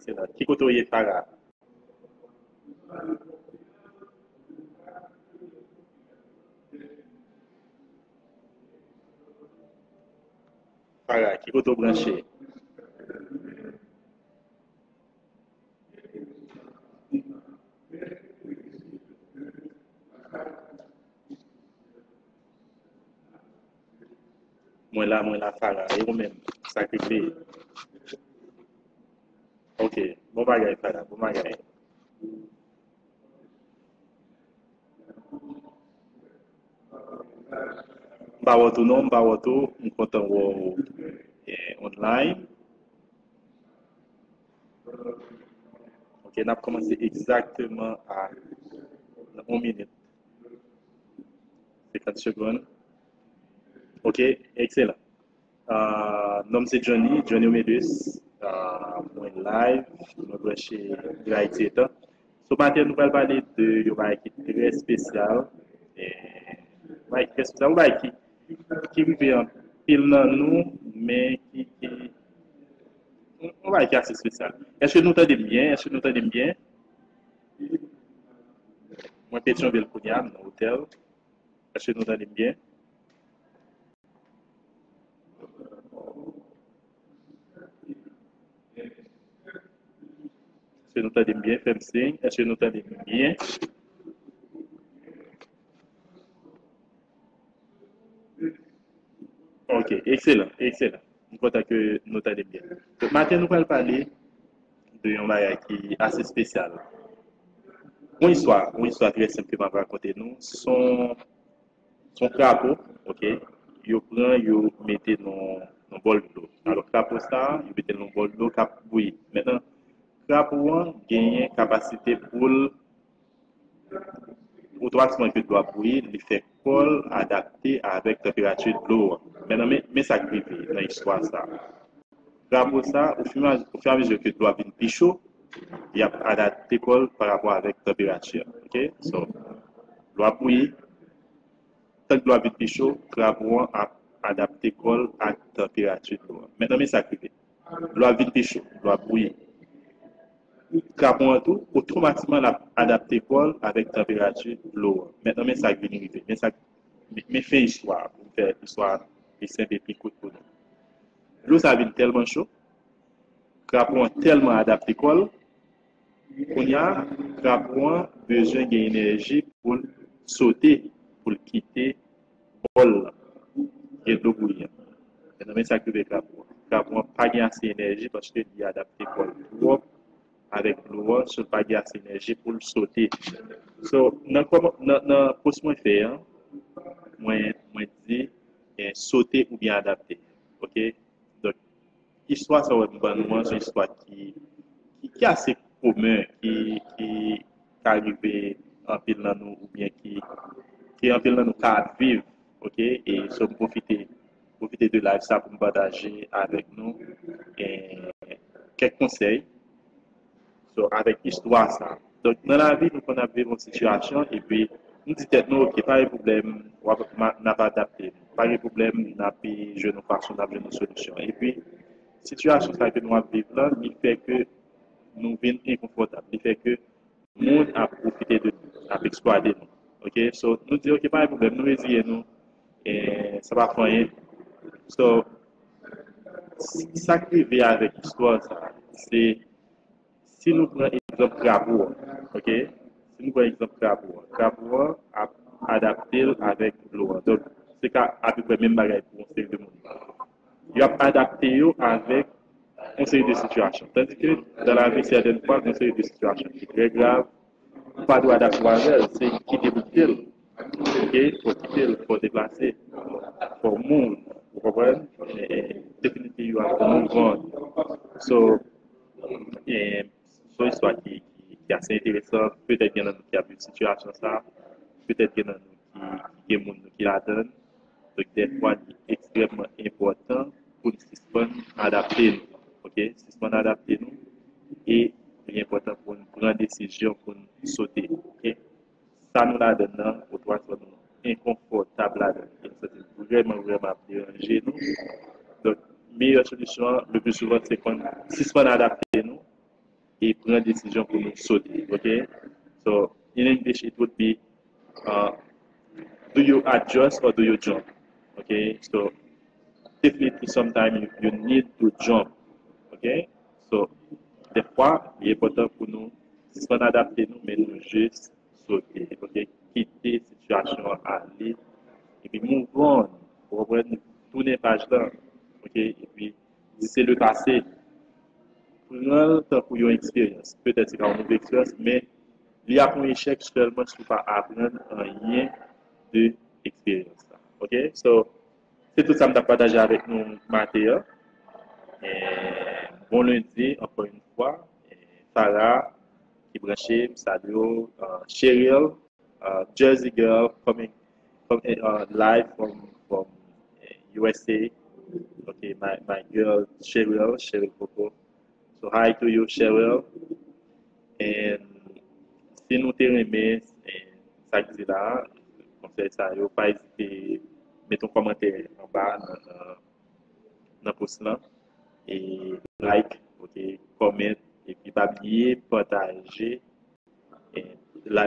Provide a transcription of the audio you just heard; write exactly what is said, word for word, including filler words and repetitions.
Ekselan. Ki kote w ye, Farah? Farah, ki kote w branche? Mwen la, mwen la, Farah. E ou menm? Sa k rive? Ok. Bon bagay, Farah. Bon bagay. M pa wè w tou non, m pa wè w tou. M kontan wè w, eh, online. Ok, n ap kòmanse egzakteman a nan yon minit. Senkant segonn. Ok, ekselan. Ah, non m se Johnny, Johnny Romedus. Ah, mwen live, mwen branche de Ayiti etan. So, maten, nou pral pale de yon bagay ki trè espesyal. Eh, yon bagay ki trè espesyal, yon bagay ki, ki rive anpil nan nou, men ki, ki, yon, yon bagay ki ase espesyal. Èske nou tande m byen? Èske nou tande m byen? Mwen Petyonvil kounye a, m nan otèl. Èske nou tande m byen? Èske nou tande m byen? Fè m siy. Èske nou tande m byen? Ok, ekselan, ekselan. M kontan ke nou tande m byen. Donk, maten nou pral pale de yon bagay ki ase espesyal. Yon istwa, yon istwa trè senp ke m ap rakonte nou. Se yon, se yon krapo, ok? Yo pran, yo mete nan, nan bòl dlo. Alò, krapo sa, yo mete l nan bòl dlo k ap bouyi. Mentnan, krapo an genyen kapasite pou l, otomatikman ke dlo ap bouyi, li fè kò l adapte avèk tanperati dlo an. Mentnan, men, men sa k rive nan istwa sa. Krapo sa, ofimezi ke dlo ap vin pi cho, li ap adapte kò l parapò avèk tanperati an. Ok? So, dlo ap bouyi, tank dlo ap vin pi cho, krapo an ap adapte kò l ak tanperati dlo an. Mentnan, men sa k rive. Dlo ap vin pi cho, dlo ap bouyi. Krapo an tou, otomatikman, l ap adapte kò l avèk tanperati dlo an. Mentnan, men sa k vin rive. Men sa, men, men fen istwa a, pou m fè istwa a pi senp e pi kout pou nou. Dlo sa vin tèlman cho, krapo an tèlman adapte kò l, kounye a, krapo an bezwen gen enèji pou l sote, pou l kite bòl lan, gen dlo bouyi an. Mentnan, men sa k rive krapo an. Krapo an pa gen ase enèji paske li adapte kò l twòp avèk dlo an, so l pa gen ase enèji pou l sote. So, nan kòman, nan, nan pòs mwen fè an, mwen, mwen di, eh, sote oubyen adapte. Ok? Donk, istwa sa w wè m ban nou an, se yon istwa ki, ki, ki ase komen, ki, ki ka rive anpil nan nou, oubyen ki, ki anpil nan nou ka ap viv, ok? E so m pwofite, pwofite de live sa pou m pataje avèk nou, eh, kèk konsèy. So, avèk istwa sa. Donk, nan lavi, nou konn ap viv yon sitiyasyon, epi nou di tèt nou, ok, pa gen pwoblèm, w ap, ma, n ap adapte. Pa gen pwoblèm, n ap jwenn yon fason, n ap jwenn yon solisyon. Epi, sitiyasyon sa ke nou ap viv la, li fè ke nou vin enkonfòtab. Li fè ke moun ap pwofite de nou, ap eksplwate nou. Ok? So, nou di, ok, pa gen pwoblèm, nou reziye nou, e sa pa fè anyen. So, sa k rive avèk istwa sa, se Si nou pran egzanp krapo an, ok? Si nou pran egzanp krapo an, krapo an ap adapte l avèk dlo an. Donk, se ka apeprè menm bagay pou yon seri de moun. Yo ap adapte yo avèk yon seri de sitiyasyon. Tandike, dan lavi, sètèn fwa, gen yon seri de sitiyasyon ki trè grav, ou pa dwe adapte w avè l, se kite pou kite l. Ok? Fò w kite l, fò w deplase, fò w move, ou konprann? E, e, definitely, you have to move on. So, e, se yon istwa ki, ki, ki ase enteresan. Petèt gen nan nou ki ap viv sitiyasyon sa. Petèt gen nan nou ki, ki gen moun nou ki ladan l. Donk, dèfwa, li ekstrèmman enpòtan pou n sispann adapte nou. Ok? Sispann adapte nou. E li enpòtan pou n pran desizyon pou n sote. Ok? Sa nou ladan nan, otomatikman nou enkonfòtab ladan. E nou santi l vrèman, vrèman ap deranje nou. Donk, meyè solisyon an, le pli souvan, se pou n sispann adapte nou. e pran desizyon pou nou sote, ok? So, in English, it would be, uh, do you adjust or do you jump? Ok? So, definitely, sometimes you, you need to jump. Ok? So, dèfwa, li enpòtan pou nou sispann adapte nou, men nou jis sote. Ok? Kite sitiyasyon an ale. Epi move on. Ou konprann? Tounen paj lan. Ok? Epi, se le pase. Pran l tankou yon eksperyans. Petèt se ka yon move eksperyans, men li ap yon echèk sèlman si w pa aprann anyen de eksperyans la. Ok? So, se tout sa m t ap pataje avèk nou maten an. E bon lendi, ankò yon fwa. E Farah, ki branche, m salye w. Uh, Cheryl, uh, Jersey girl coming, coming uh, live from from uh, U S A. Okay, my my girl Cheryl, Cheryl Coco. So hi to you, Cheryl. And si nou te renmen eh, sa k di la, konsèy sa yo, pa ezite mete yon kòmantè anba nan, nan, nan post lan. E like, ok, comment, epi pa bliye pataje eh, live